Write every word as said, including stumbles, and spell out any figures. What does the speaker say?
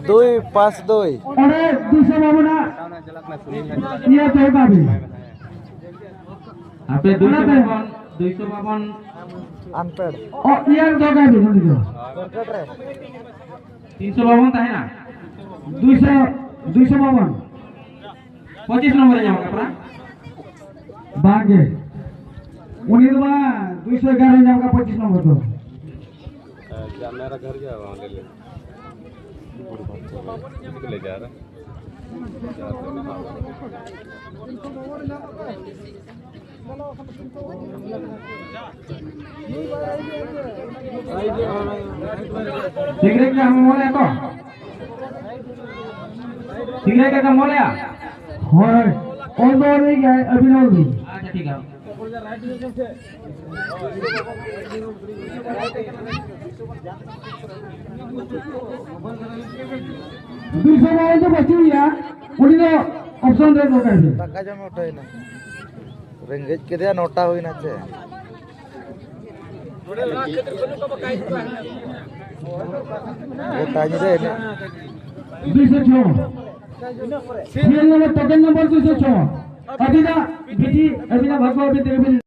ᱫᱩᱭ ᱯᱟᱸᱪ ᱫᱩᱭ᱾ ᱚᱸᱰᱮ ᱫᱩᱭᱥᱚ ᱵᱟᱵᱚᱱᱟᱜ ᱤᱭᱟᱹ ᱫᱚᱦᱚ ᱠᱟᱜ ᱵᱤᱱ᱾ ᱟᱯᱮ ᱫᱩᱭᱥᱚ ᱚᱱᱟᱛᱮ ᱵᱟᱵᱚᱱ, ᱫᱩᱭᱥᱚ ᱵᱟᱵᱚᱱ᱾ ᱟᱱᱯᱮᱰ᱾ ᱚ, ᱤᱭᱟᱹ ᱫᱚᱦᱚ ᱠᱟᱜ ᱵᱤᱱ ᱩᱱᱤ ᱫᱚ᱾ ᱯᱚᱨᱠᱮᱴ ᱨᱮ᱾ ᱛᱤᱱᱥᱚ ᱵᱟᱵᱚᱱ ᱛᱟᱦᱮᱱᱟ᱾ ᱫᱩᱭᱥᱚ, ᱫᱩᱭᱥᱚ ᱵᱟᱵᱚᱱ᱾ ᱯᱚᱸᱪᱤᱥ ᱱᱚᱢᱵᱚᱨ ᱮ ᱧᱟᱢ ᱠᱟᱜ ᱯᱟᱨᱟ᱾ ᱵᱟᱝ ᱜᱮ᱾ ᱩᱱᱤ ᱫᱚ ᱵᱟᱝ, ᱫᱩᱭᱥᱚ ᱮᱜᱟᱨᱚ ᱧᱟᱢ ᱠᱟᱜ ᱯᱚᱸᱪᱤᱥ ᱱᱚᱢᱵᱚᱨ ᱫᱚ᱾ ᱟᱪᱪᱷᱟ, ᱢᱮᱨᱟ ᱜᱷᱟᱨ ᱜᱮ ᱟᱭᱟ, ᱞᱮ ᱞᱮ ᱞᱮ ᱡᱟ ᱨᱮ᱾ ᱥᱤᱜᱨᱮᱴ ᱠᱟ ᱢᱚᱞᱮ ᱛᱚ? ᱥᱤᱜᱨᱮᱴ ᱠᱟ ᱢᱚᱞᱮ ᱭᱟ? ᱦᱳᱭ, ᱚᱞ ᱫᱚ ᱚᱞ ᱜᱮᱭᱟᱭ, ᱟᱹᱵᱤᱱ ᱚᱞ ᱵᱤᱱ᱾ ᱟᱪᱪᱷᱟ, ᱴᱷᱤᱠ ᱜᱮᱭᱟ᱾ ᱫᱩᱥᱚ ᱵᱟᱵᱚᱱ ᱫᱚ ᱵᱟᱹᱪᱩᱜ ᱜᱮᱭᱟ, ᱩᱱᱤ ᱫᱚ ᱚᱯᱥᱚᱱ ᱨᱮ ᱫᱚᱨᱠᱟᱨ ᱜᱮ᱾ ᱫᱟᱠᱟ ᱡᱚᱢ ᱩᱴᱷᱟᱹᱭᱱᱟ, ᱨᱮᱸᱜᱮᱡ ᱠᱮᱫᱮᱭᱟ, ᱱᱚᱴᱟ ᱦᱩᱭᱱᱟ ᱪᱮ᱾ ᱜᱚᱴᱟ ᱧᱤᱫᱟᱹ ᱮᱱᱮᱡ᱾ ᱫᱩᱥᱚ ᱪᱷᱚ᱾ ᱥᱤᱨᱤᱭᱟᱞ ᱱᱚᱢᱵᱚᱨ, ᱴᱳᱠᱮᱱ ᱱᱚᱢᱵᱚᱨ ᱫᱩᱥᱚ ᱪᱷᱚ᱾ ᱟᱹᱵᱤᱱᱟᱜ ᱵᱤᱴᱤ, ᱟᱹᱵᱤᱱᱟᱜ ᱵᱷᱟᱜᱽᱜᱚ ᱟᱹᱵᱤᱱ ᱛᱮᱜᱮ ᱵᱤᱱ